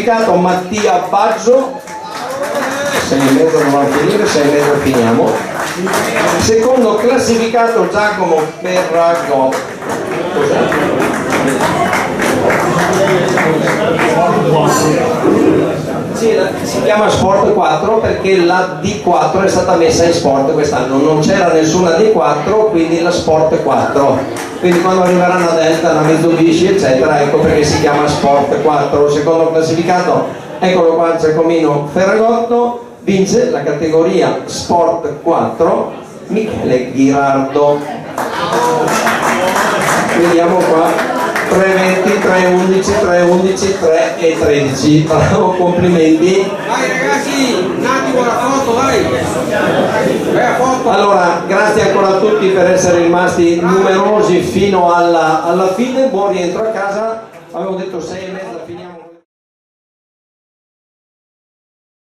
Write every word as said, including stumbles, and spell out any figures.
Classificato Mattia Baggio, sei e mezza doveva finire, sei e mezza finiamo. Secondo classificato Giacomo Ferrago. Cos'è? Sì, la- si chiama Sport quattro perché la D quattro è stata messa in Sport quest'anno, non c'era nessuna D quattro, quindi la Sport quattro. Quindi quando arriverà una Delta, una Mitsubishi, eccetera, ecco perché si chiama Sport quattro, secondo classificato, eccolo qua, Giacomino Ferragotto, vince la categoria Sport quattro, Michele Ghirardo. Vediamo qua, tre venti, tre undici, tre undici, tre e tredici. Bravo, complimenti. Dai ragazzi, un attimo la foto, dai. Bella foto. Allora, grazie ancora a tutti per essere rimasti numerosi fino alla, alla fine. Buon rientro a casa. Avevo detto sei e mezza, finiamo.